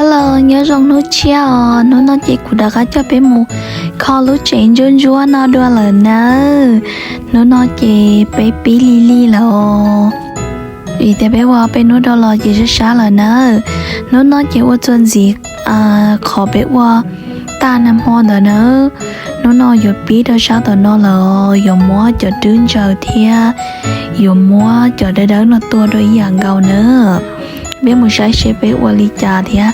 Hello, nyob zoo hnub tshiab os. Hnub no ces kuv rov qab coj peb mus kho lub tsev ntsuab ntsuab no dua lawm nawb. Hnub no ces peb pib lig lig lawm os. Vim tias peb ua peb hnub dhau los ces sab sab lawm nawb. Hnub no ces ua txuas ntxiv qhov peb ua tag nag hmo ntawd nawb. Hnub no yuav pib rau sab tom no lawm, yuav muab cov rwb ntsaws thiab yuav muab cov dawb dawb no tua dua ib yam nkaus nawb. Peb mus saib seb peb ua li cas thiab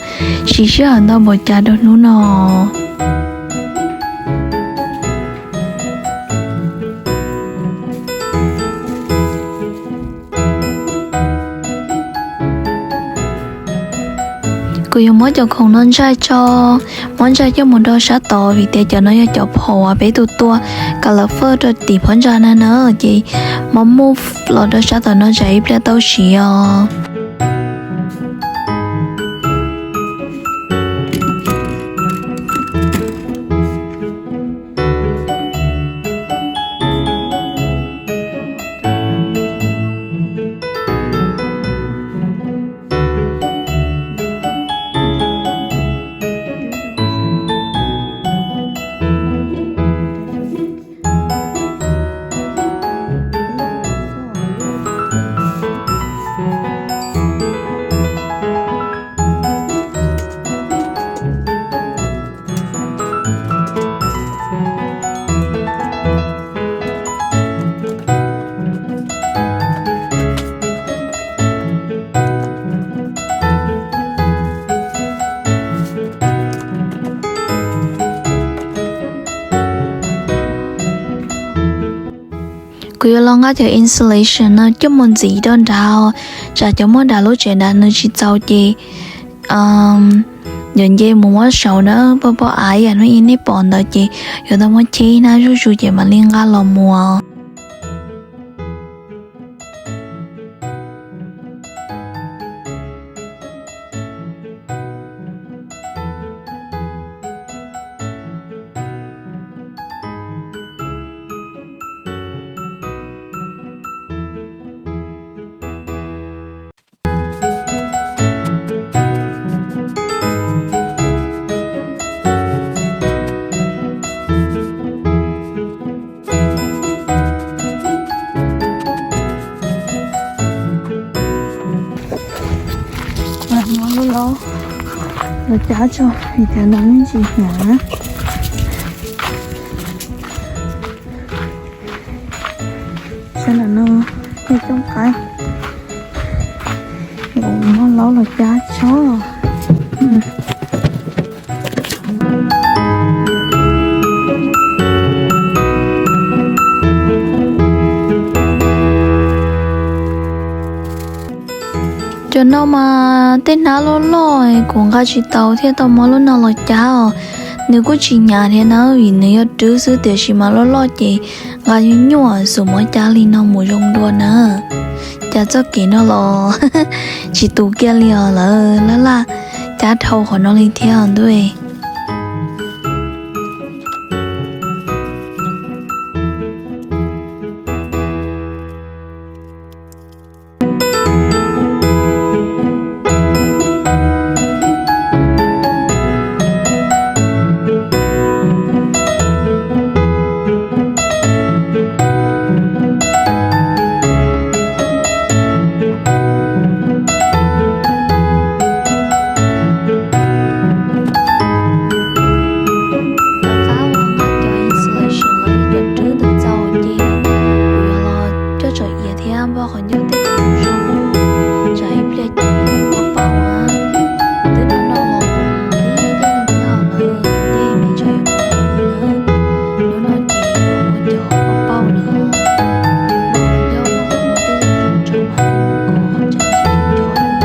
siv sij hawm ntau npaum cas rau hnub no. Kuv yuav muab cov khoom no ntsaig tso, muab ntsaig coj mus rau sab tod vim tias cov no yog cov phaum uas peb tus tua kom lawm fawj rau tim phab ntsa na na, ces muab move los rau sab tom no tsam ib pliag tau siv os. Kuv yuav los nqa cov insulation no coj mus ntxiv rau nrad, tsam cov muaj nram lub tsev nrad nws tsis txaus ces yuav nce mus muab saud na, poj poj av ib yam hnub ib nej pom ntawd ces yuav tau muab cheb ib hnab zuj zus ces mam li nqa los mus. Muab lub laub los cab tso vim tias nws me ntsis hnyav. Sab nram no yog coob qaib, muab laub los cab tso. Cov no mas tej hnab loj loj kuv nqa tsis tau thiaj tau muab lub no los cab os. Nws kuj tsis hnyav thiab na, vim nws yog rwb xwb, tiam sis mas loj loj ces nqa nyuaj nyuaj, xum muab cab li no mus zoo dua na. Cas txoj kev no los tsis tus kiag li os, lawv laj laj cab dhau qhov no li thiab ntuj. Rov qab ua nqa cov insulation los yog cov rwb ntawd txaus ces kuv yuav los coj tsom iav thiab npog qhov ncauj tej kom zoo, tsam ib pliag ces pom pauj na. Twb no no los ib teg li thiab lawm, tej me ntsa yuav pom li na. Hnub no ces ua cov pom pauj na, npog qhov ncauj ua tej zoo tso mas kom tseem tsis ncho thiab.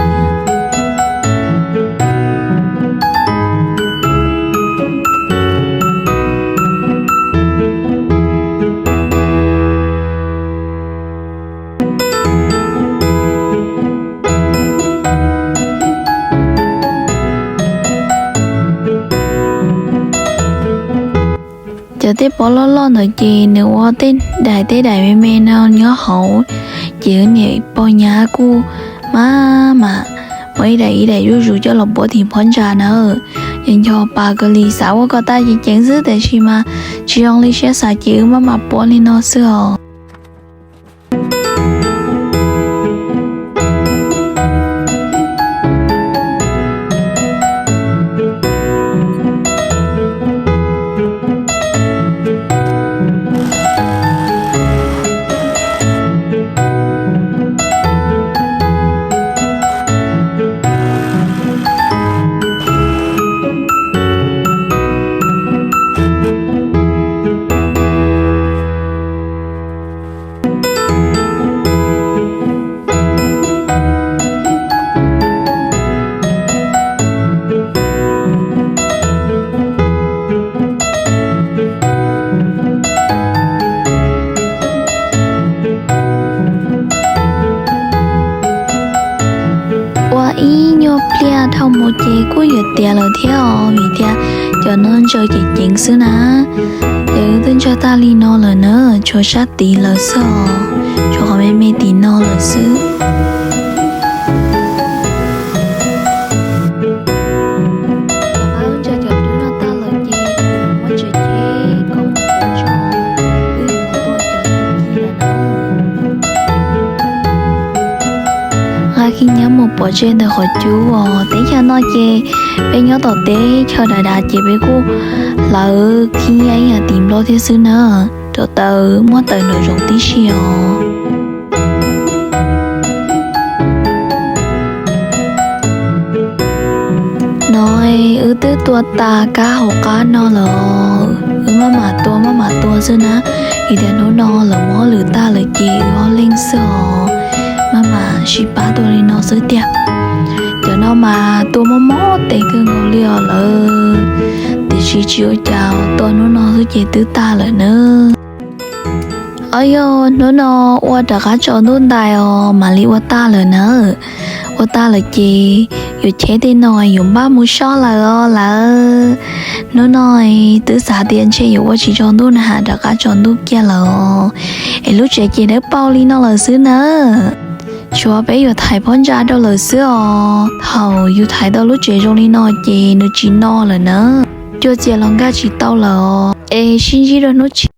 Cov tej pob loj loj ntawd ces nws ua tej daim tej daim me me no nyob hauv, ces wb niam pog nyab kuj maj mam muab ib daim ib daim zuj zus coj los puab tim phab ntsa na. Ces nco pas kawg li, xav ua kom tag ceev ceev xwb tiam sis mas tsis zoo li siab xav ces wb maj mam puab li no xwb os. Ua ib nyuag pliag dhau mus ces kuj yuav tiav lawm thiab os, vim tias cov no ntsaws ceev ceev xwb na. Ces wb twb ntsaws tag li no lawm na, tshuav sab tid lawm xwb os, tshuav qhov me me tim no lawm xwb. Tom qab wb ntsaws cov dub no tag lawm ces kuv muab tsev ceg kom tso, wb mus tua cov ci lawm na. Nqa khib nyiab mus pov tseg ntawm qhov cub os. Teb chaws no ces peb nyob tom teb chaws dav dav ces peb kuj hlawv khib nyiab ib yam tim Nplog thiab xwb na. Rau taws muab taws nraum zoov tib si os. No wb twb tua tas kab hauv qab no lawm, wb maj mam tua maj mam tua xwb na. Vim tias hnub no lawv muab hauj lwm tag lawm ces wb ob leeg xwb os, maj mam sib pab tua li no xwb tiag. Cov no mas tua mob mob tes kawg nkaus li os lawm, tiam sis tsis ua cas, tua hnub no xwb ces twb tag lawm na. Os yog hnub no ua rov qab tsaus ntuj ntais os mam li ua tag lawm na. Ua tag lawm ces yuav cheb tej no yuav npaj mus soj lawm os lawm. Hnub no twb xav tias ntshe yuav ua tsis tsaus ntuj na has rov qab tsaus ntuj kiag lawm os. Es lub tsev ces dawb paug li no lawm xwb na. Tshuav peb yuav thaiv phab ntsa rau lawm xwb os. Thaum yus thaiv tau lub tsev zoo li no ces nws tsis no lawm na. Cuaj txias los nkag tsis tau lawm os. Es sib ntsib rau hnub tshiab.